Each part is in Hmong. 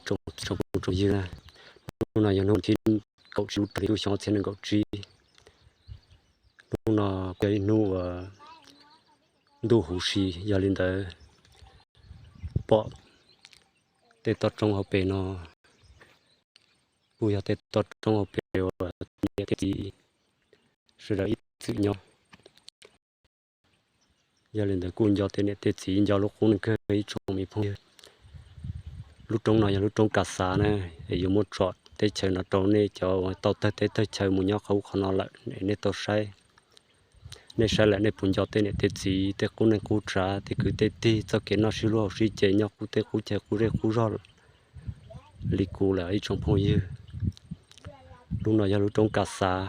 tsoom phooj tsoom ywg na, hnub no yog hnub thib kaum tsib lub rau hli lub xyoo ob txhiab nees nkaum tsib. Hnub no kuj yog ib hnub uas ntuj huv si, yog li ntawd pom tej toj roob hauv pes no kuj yog tej toj roob hauv pes uas niam thiab txiv sawv daws ib txwm nyob. Yog li ntawd kuj nco tej niam tej txiv, nco lub qub neej kawg ib tsoom me phooj ywg. Lub roob no yog lub roob Kas Xav na, es yuav muab tsom teb chaws no rau nej cov uas tau tawg teb tawg chaw mus nyob qhov ub qhov no lawm es nej tau saib. Nej saib lawm nej puas nco tej niam tej txiv tej qub neej qub tsav tej kwv tej tij txoj kev noj sib hlub haus sib ce nyob qub teb qub chaw qub zej qub zog li kuv lawm ib tsoom phooj ywg? Lub no yog lub roob Kas Xav.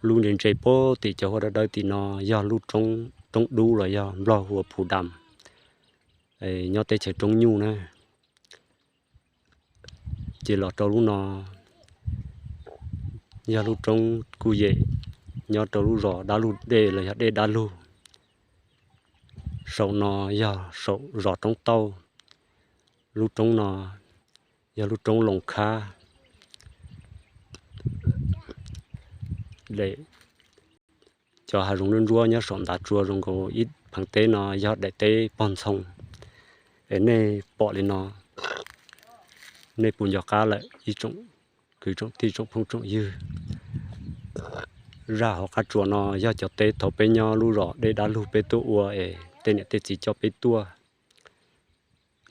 Lub ntse ntse puag tim cov huab dawb dawb tim no yog lub roob, roob dub los yog Nplog hu ua Phu Dam, nyob teb chaws roob nyuj na. Ces los rau lub no yog lub roob Kuj Yem, nyob rau lub zos Dab Lug Dej los yog Dej Dab Lug. Saum no yog saum zos Roob Tauj. Lub roob no yog lub roob Loos Khab. Cov hav zoov ntsuab ntsuab nyob saum ntav tsua zoo nkaus ib pheev teb no yog daim teb pog ntxhoo. Es nej pom li no, nej puas nco qab lawm ib tsoom kwv tsoom tij tsoom phooj tsoom ywg? Zaj hauv qab tsuas no yog cov teb thaum peb nyob lub zos Dej Dab Lug peb tuaj ua es tej niam tej txiv coj peb tuaj.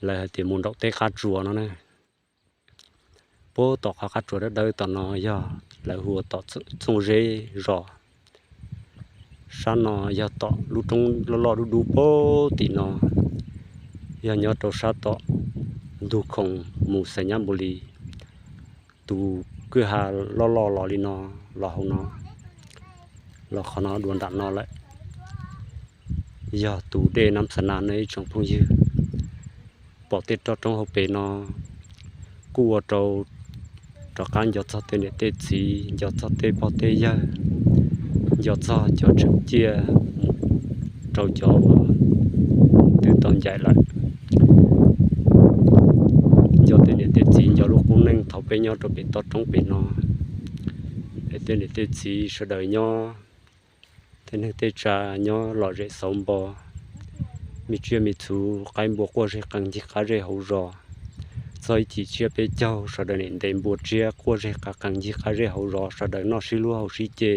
Lawv hais tias mus nraum teb qab tsuas no na. Puag tom qhov qab tsuas dawb dawb tom no yog lawv hu ua tom Txooj Zeb zos. Sab no yog tom lub roob loj loj dub dub puag tim no, yog nyob rau sab tom ntug khoom mus Xais Nyab Npus Lis. Tus kwj ha loj loj los li no, los hauv no, los qhov no dua nram no lawm, yog tus dej Nab Xa Nas no ib tsoom phooj ywg. Pom tej roj roob hauv pes no kuj ua rau rov qab nco txog tej niam tej txiv, nco txog tej pog tej yawg, nco txog cov tseem ciaj mus rau cov uas twb tau ncaim lawm. Nco tej niam tej txiv, nco lub qub neej thaum peb nyob rau pem toj roob pem no, es tej niam tej txiv sawv daws nyob tej neeg tej tsav nyob lom zem xauv npo, me tsiaj me txhu qaib npua quaj zeg qees ncig qab zej hauv zos. Txog ib chim tsiab peb caug sawv daws niam ntes npua tsiab quaj zeg qees ncig qab zej hauv zos, sawv daws noj sib hlub haus sib ce.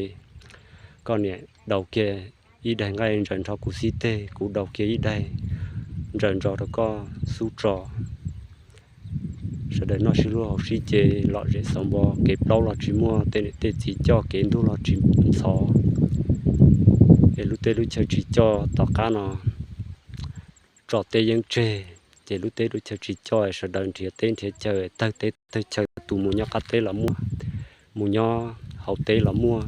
Koj niam daus kiag ib daig nqaij ntsaws nrho kuv xib teg, kuv daus kiag ib daig ntsaws ntso rau koj xub tso. Sawv daws noj sib hlub haus sib ce lom zem xauv npo, kev plaub los tsis muaj, tej niam tej txiv coj kev ntug los tsis ntxhov, es lub teb lub chaw tsis coj. Tom qab no tso teb yeeb tseg, ces lub teb lub chaw tsis coj, sawv daws nrhiav teb nrhiav chaw, tawg teb tawg chaw, tus mus nyob qab teb los muaj, mus nyob hauv teb los muaj.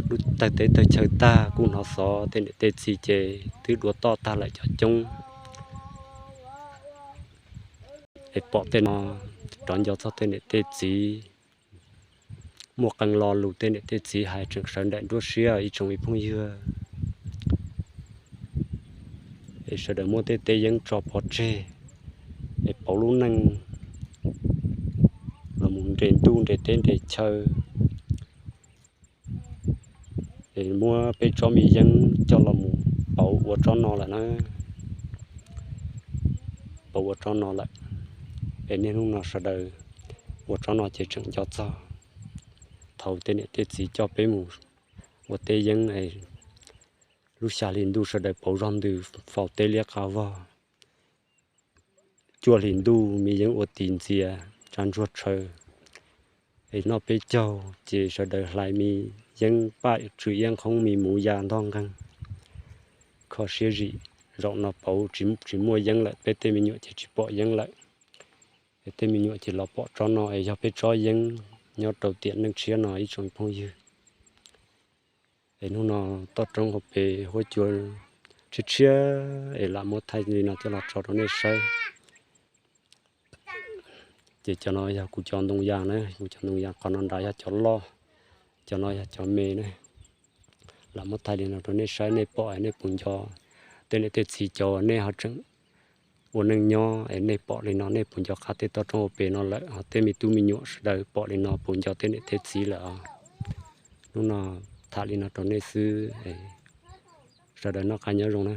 Lub tawg teb tawg chaw tag kuj hnov xov tej niam tej txiv ces twb dua toj tag lawm cov coob. Es pom tej no rov nco txog tej niam tej txiv, muaj qee lo lus tej niam tej txiv hais tseem sawv nraim nruab siab ib tsoom me phooj ywg. Es sawv daws muab tej teb yeeb tso pov tseg, es pauv lub neej los mus nres ntuj nres teb nres chaw. Es muab peb tsob me yeeb coj los mus pauv ua tsob no lawm na, pauv ua tsob no lawm. Es niaj hnub no sawv daws ua tsob no ces tseem nco txog thaum tej niam tej txiv coj peb mus ua teb yeeb, lub xya hli ntuj sawv daws pauv zog ntws faus teb liab qab vog. Cuaj hli ntuj me yeeb ua tis ntxias tsav ntsuag tshaw, es noj peb caug ces sawv daws hlais me yeeb paj tsw iab nqhoob me muv ya ntog nqeeg, kho siab zim. Zaum no pauv tsis muaj yeeb lawm, peb tej me nyuam ces tsis pom yeeb lawm. Es tej me nyuam ces los pom tsob no es yog peb tsob yeeb nyob rau tiam neej tshiab no ib tsoom phooj ywg. Es hnub no toj roob hauv pes huab cua tshiab tshiab es lam muab thaij li no coj los tso rau nej saib. Ces cov no yog kuv cov ntoo yas na, kuv cov ntoo yas qhov no nrad yog cov loj, cov no yog cov me na. Lam muab thaij li no rau nej saib, nej pom nej puas nco tej niam tej txiv cov nej ho tseem ua neej nyob es nej pom li no nej puas nco qab tej toj roob hauv pes no lawm, ho tej me tub me nyuam sawv daws pom li no puas nco tej niam tej txiv lawm os? Hnub no tham li no rau nej xwb, sawv daws noj qab nyob zoo na.